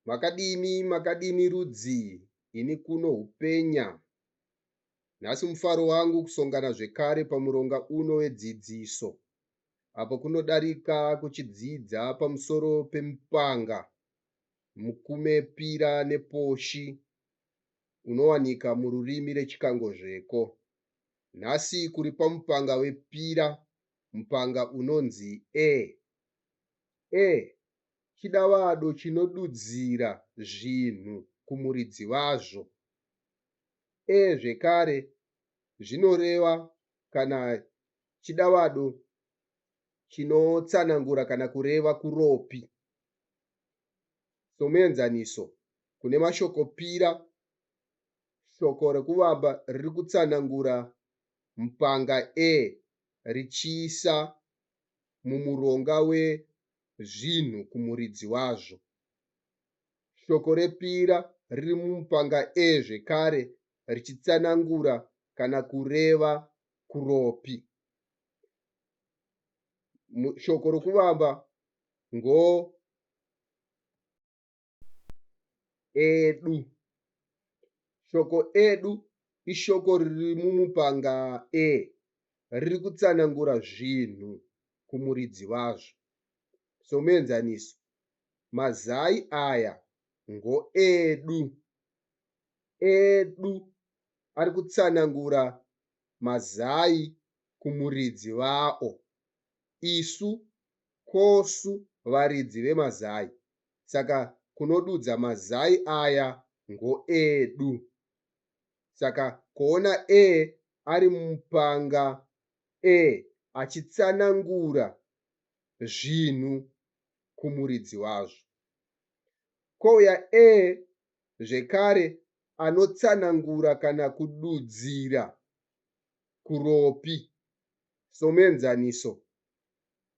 Makadini makadini rudzi ini kuno hupenya. Nhasi mufaro wangu kusongana zvekare pamuronga uno wedzidziso apo kunodarika kuchidzidza pamusoro pemupanga mukume pira neposhi unowanika mururimi reChikangozveko. Nhasi kuri pamupanga wepira mupanga unonzi e. E chidavado chinodudzira zvinhu kumuridzi wazvo. E zvekare zvinoreva kana chidavado chinotsanangura kana kureva kuropi. Somuenzaniso, kune mashoko pira, shoko rekuvamba riri kutsanangura mupanga e richiisa mumuronga wezvinhu kumuridzi wazvo. Shoko repira riri mumupanga e zvekare richitsanangura kana kureva kuropi. Shoko rokuvamba ngo edu. Shoko edu ishoko riri mumupanga e riri kutsanangura zvinhu kumuridzi wazvo. Somuenzaniso, mazai aya ngoedu. Edu ari kutsanangura mazai kumuridzi wao. Isu kosu varidzi vemazai. Saka kunodudza mazai aya ngoedu. Saka kuona e ari mupanga e achitsanangura zvinhu kumuridzi wazvo. Kouya e zvekare anotsanangura kana kududzira kuropi. Somuenzaniso,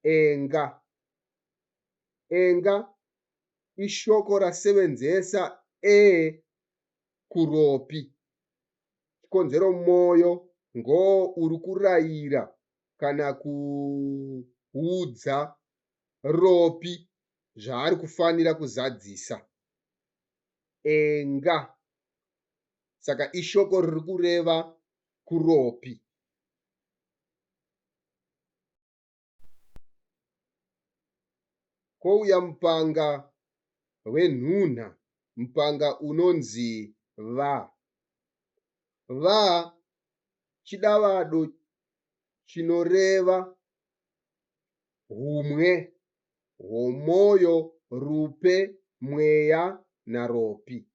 enga. Enga ishoko rasevenzesa e kuropi. Chikonzero moyo ngouri kurayira kana kuudza ropi zvaari kufanira kuzadzisa. Enga. Saka ishoko riri kureva kuropi. Kouya mupanga wenhunha, mupanga unonzi va. Va chidavado chinoreva humwe hwomoyo, rupe, mweya naropi.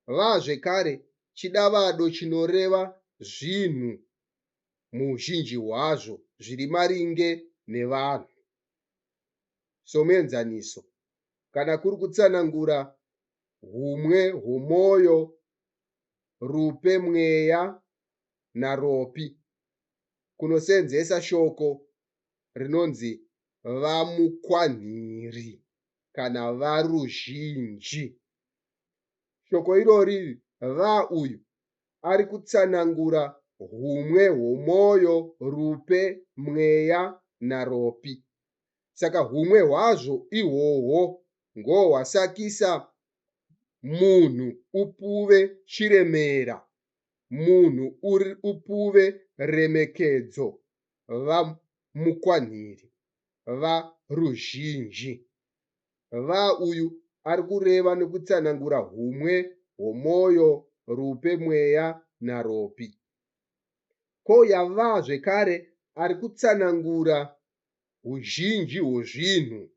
Va zvekare chidavado chinoreva zvinhu muuzhinji hwazvo zviri maringe nevanhu. Somuenzaniso, kana kuri kutsanangura humwe hwomwoyo, rupe, mweya naropi kunoseenzesa shoko rinonzi vamukwanhiri kana varuzhinji. Shoko irori va uyu ari kutsanangura humwe hwomwoyo, rupe, mweya naropi. Saka humwe hwazvo ihwohwo ngohwasakisa munhu upuve chiremera, munhu uri upuve remekedzo vamukwanhiri, varuzhinji. Va uyu ari kureva nekutsanangura humwe hwomwoyo, rupe, mweya naropi. Kouya va zvekare ari kutsanangura huzhinji hwezvinhu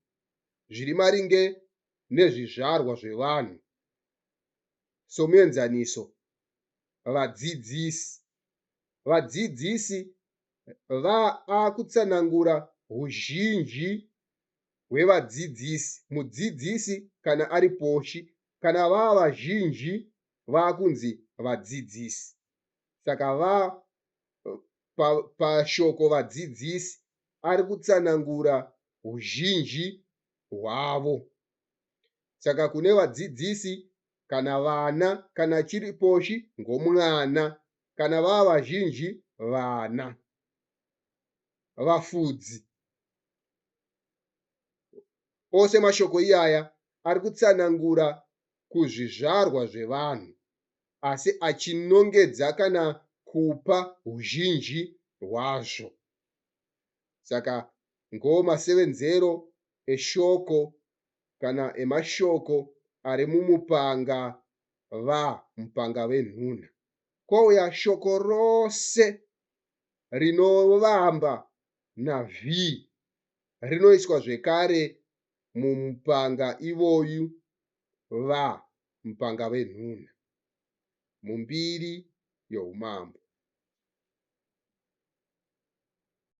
zviri maringe nezvizvarwa zvevanhu. Somuenzaniso, vadzidzisi. Vadzidzisi vaakutsanangura huzhinji hwevadzidzisi. Mudzidzisi kana ari poshi, kana vaa vazhinji vaakunzi vadzidzisi. Saka va pashoko pa vadzidzisi ari kutsanangura huzhinji hwavo. Saka kune vadzidzisi kana vana kana chiri poshi ngomwana kana vava vazhinji vana. Vafudzi. Ose mashoko iyaya ari kutsanangura kuzvizvarwa zvevanhu asi achinongedza kana kupa huzhinji hwazvo. Saka ngomasevenzero eshoko kana emashoko ari mumupanga va mupanga venhunha. Kouya shoko rose rinovamba naV rinoiswa zvekare mumupanga ivoyu va mupanga venhunha mumbiri youmambo.